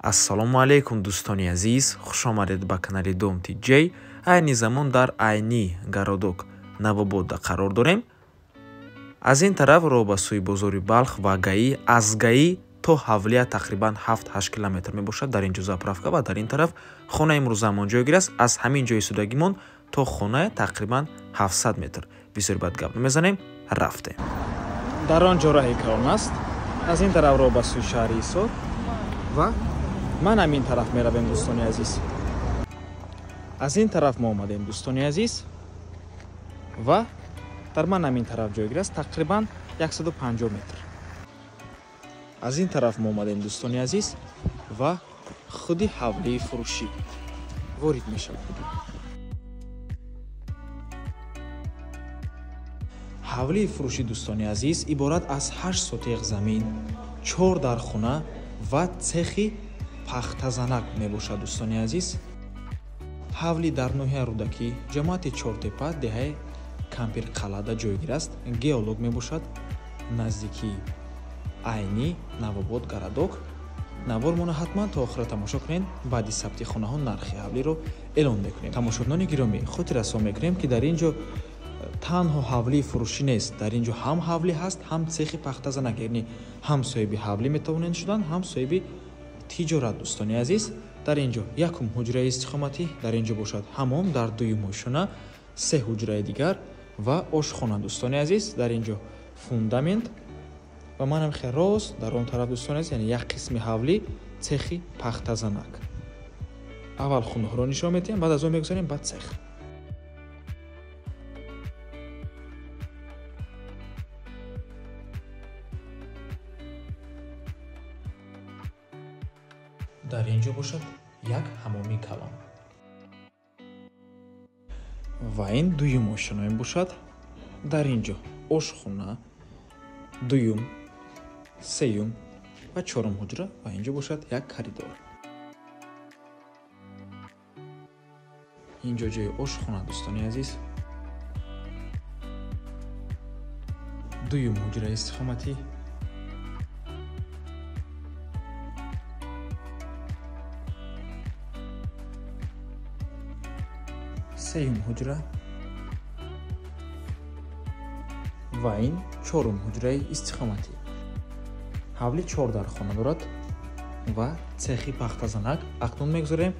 Ассалому алайкум, дӯстони азиз, хуш омадед ба канали Дом ТҶ. Айни замон дар Айни городок Навободда қарор дорем. Аз ин тараф роҳ ба сӯи бозори Балх ва Гаӣ, аз Гаӣ то ҳавлия тақрибан 7-8 километр мебошад. Дар ин ҷо заправка ва дар ин тараф хонаи имрӯзамон ҷойгир аст. Аз ҳамин ҷои истодагимон то хона тақрибан 700 метр. Бисёр бад гап намезанем, рафтем. Дар он ҷо роҳи калон аст. Аз ин тараф роҳ ба сӯи шаҳри Ҳисор ва ман ҳамин тараф меравем, дӯстони азиз. Аз ин тараф мо омадем, дӯстони азиз, ва дар ман ҳамин тараф ҷойгир аст, тақрибан 150 метр. Аз ин тараф мо омадем, дӯстони азиз, ва худи ҳавлии фурӯшӣ ворид мешавад. Ҳавлии фурӯшӣ, дӯстони азиз, иборат аз 8 сотиқ замин, 4 дархона ва цехи пахтазанак мебошад, дӯстони азиз. Ҳавлӣ дар ноҳияи Рӯдакӣ, ҷамоати Чортепа, деҳаи Кампирқалъада ҷойгир аст. Геолог мебошад, наздикии Айни Навобод городок. Навормонро ҳатман то охира тамошо кунед. Баъди сабти хонаҳо нархи ҳавлиро эълон мекунем. Тамошобинони гиромӣ, хотиррасон мекунем, ки дар ин ҷо танҳо ҳавлии фурӯшӣ нест. Дар ин ҷо ҳам ҳавлӣ ҳаст, ҳам цехи пахтазанак, яъне ҳам соҳиби ҳавлӣ метавонед шудан, ҳам соҳиби тиҷорат, дӯстони азиз. Дар ин ҷо якум ҳуҷраи истиқоматӣ, дар ин ҷо бошад ҳамом, дар дуюм ошхона, се ҳуҷраи дигар ва ошхона, дӯстони азиз. Дар ин ҷо фундамент ва манам хеле рост дар он тараф, дӯстони азиз, яъне як қисми ҳавлӣ цехи пахтазанак. Аввал хонаҳоро нишон медиҳем, баъд аз он мегузарем ба цех. Дар ин ҷо бошад як ҳамоми калон ва ин дуюм ошхона мебошад. Дар ин ҷо ошхона, дуюм, сеюм ва чорум ҳуҷра ва ин ҷо бошад як коридор. Ин ҷо ҷои ошхона, дӯстони азиз. Дуюм ҳуҷраи истиқоматӣ, сеюм ҳуҷра ва ин чорум ҳуҷраи истиқоматӣ. Ҳавлӣ 4 дархона дорад ва цехи пахтазанак. Акнун мегузарем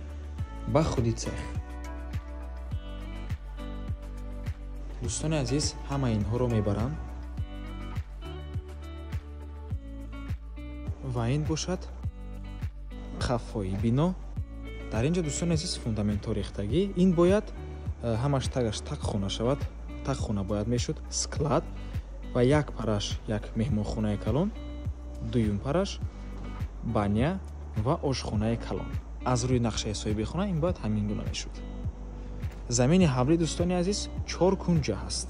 ба худи цех. Дӯстони азиз, ҳама инҳоро мебарам ва ин бошад қафои бино. Дар ин ҷо, дӯстони азиз, фундаментҳо рехтагӣ. Ин бояд ҳамаш тагаш тақхона шавад. Тақхона бояд мешуд, склад ва як параш як меҳмонхонаи калон, дуюм параш баня ва ошхонаи калон. Аз рӯи нақшаи соҳиби хона ин бояд ҳамин гуна мешуд. Замини ҳавлӣ, дӯстони азиз, 4 кунҷа ҳаст.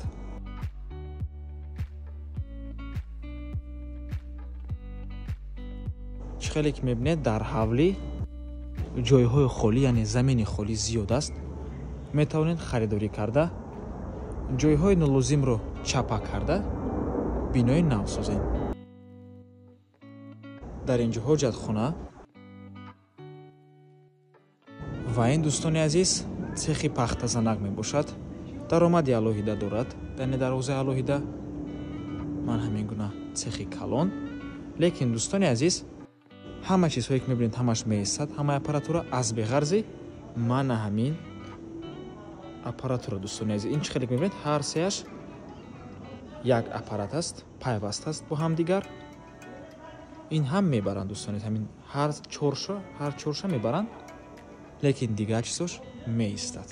Чӣ хеле ки мебинед, дар ҳавлӣ ҷойҳои холӣ, яъне замини холӣ зиёд аст. Метавонед харидорӣ карда, ҷойҳои нолозимро чапа карда, бинои нав созед. Дар ин ҷо ҳоҷатхона ва ин, дӯстони азиз, цехи пахтазанак мебошад. Даромади алоҳида дорад, яъне дарвозаи алоҳида. Ман ҳамин гуна цехи калон. Лекин, дӯстони азиз, ҳама чизҳое ки мебинед, ҳамаш меистад, ҳамаи аппаратура аз беғарзи мана ҳамин аппаратура, дӯстони азиз. Ин чӣ хеле ки мебинед, ҳар сеяш як аппарат аст, пайваст аст бо ҳамдигар. Ин ҳам мебаранд, дӯстони азиз, ҳамин ҳар чорша мебаранд, лекин дигар чизош меистад.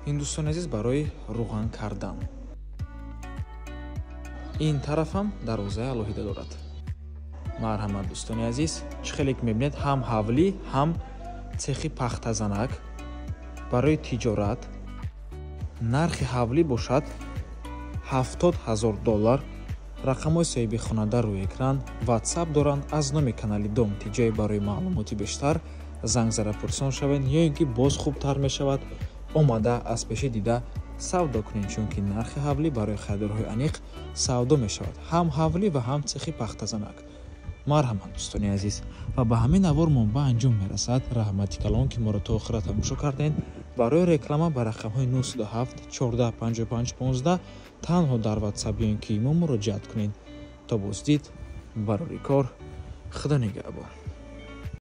Ин, дӯстони азиз, барои рӯған кардан. Ин тарафам дарвозаи алоҳида дорад. Марҳамат, дӯстони азиз, чӣ хеле ки мебинед, ҳам ҳавлӣ, ҳам цехи пахтазанак барои тиҷорат. Нархи ҳавлӣ бошад $70,000. Рақамҳои соҳиби хона дар рӯи экран, WhatsApp доранд. Аз номи канали Дом ТҶ барои маълумоти бештар занг зада пурсон шавед, ё ин ки боз хубтар мешавад омада аз пеши дида Савдо кунед, чунки нархи ҳавлӣ барои харидорҳои аниқ савдо мешавад, ҳам ҳавлӣ ва ҳам цехи пахтазанак. Марҳамат, дӯстони азиз. Ва ба ҳамин навор ба анҷом мерасад. Раҳмати калон, ки моро то охира тамошо кардем. Барои реклама ба рақамҳои 907 14 55 15 танҳо дар Ватсап ё ин ки имо муроҷиат кунед. То боздид, барори кор, Худо нигаҳбон.